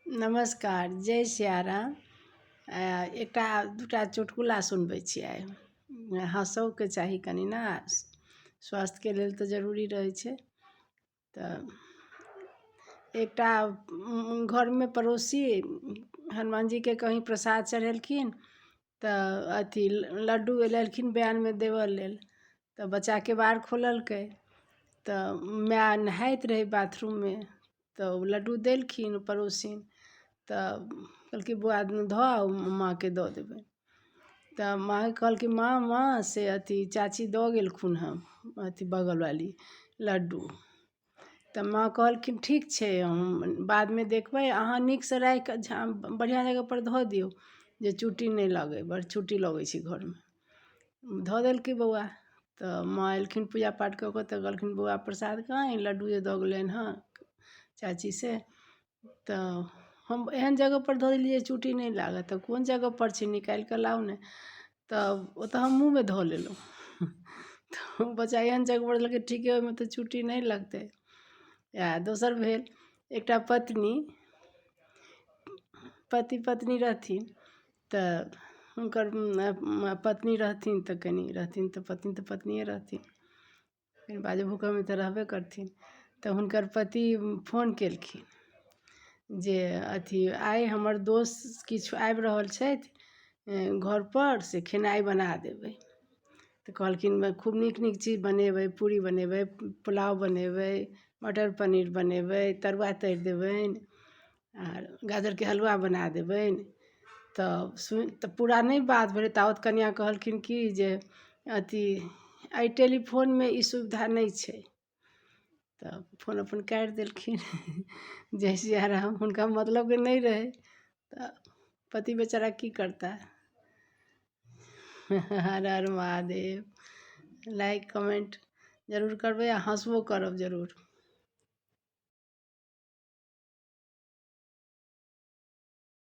नमस्कार, जय सियाराम। एकटा दूटा चुटकुला सुनबै छी आइ। हँसोके चाही कनि ने, स्वास्थ्यके लेल तऽ जरूरी रहै छै। तऽ एकटा घरमे पड़ोसी हनुमान जीके कहीँ प्रसाद चढ़ेलखिन, तऽ अथी लड्डू लेलखिन बयानमे देबऽ लेल। तऽ बच्चा केबाड़ खोललकै तऽ माय नहाइत रहै बाथरूममे। तऽ ओ लड्डू देलखिन पड़ोसिन। तऽ कहलकै, बौआ, धऽ आउ, माँके दऽ देबै। तऽ माँके कहलकै, माँ माँ, से अथी चाची दऽ गेलखुन हँ, अथी बगलवाली, लड्डू। तऽ माँ कहलखिन, ठीक छै, हम बादमे देखबै, अहाँ नीकसँ राखि कऽ बढ़िआँ जगहपर धऽ दियौ जे चुट्टी नहि लगै, बड़ चुट्टी लगै छै घरमे। धऽ देलकै बौआ। तऽ माँ एलखिन पूजा पाठ कऽ कऽ, तऽ कहलखिन, बौआ, प्रसाद कहाँ अइ, लड्डू जे दऽ गेलनि हँ चाची से? तऽ हम एहन जगहपर धऽ देलियै, चुट्टी नहि लागत। तऽ कोन जगहपर छै, निकालि कऽ लाउ ने। तऽ ओ तऽ हम मुँहमे धऽ लेलहुँ। तऽ बच्चा एहन जगहपर देलकै, ठीके ओहिमे तऽ चुट्टी नहि लगतै। आ दोसर भेल, एकटा पत्नी पति पत्नी रहथिन। तऽ हुनकर पत्नी रहथिन तऽ कनि रहथिन, तऽ पत्नी तऽ पत्निए रहथिन, कनि बाजऽ भूकऽमे तऽ रहबे करथिन। तऽ हुनकर पति फोन केलखिन जे अथी आइ हमर दोस्त किछु आबि रहल छथि घरपर, से खेनाइ बना देबै। तऽ कहलखिन, खूब नीक नीक चीज बनेबै, पूरी बनेबै, पुलाव बनेबै, मटर पनीर बनेबै, तरुआ तरि देबनि आर गाजरके हलुआ बना देबनि। तऽ सुनि तऽ पूरा नहि बात भेलै, ताबत कनिआँ कहलखिन कि जे अथी एहि टेलीफोनमे ई सुविधा नहि छै। तऽ फोन अपन काटि देलखिन। जय सिया राम। हुनका मतलबके नहि रहै, तऽ पति बेचारा की करता? हर हर महादेव। लाइक कमेन्ट जरूर करबै आ हँसबो करब जरूर।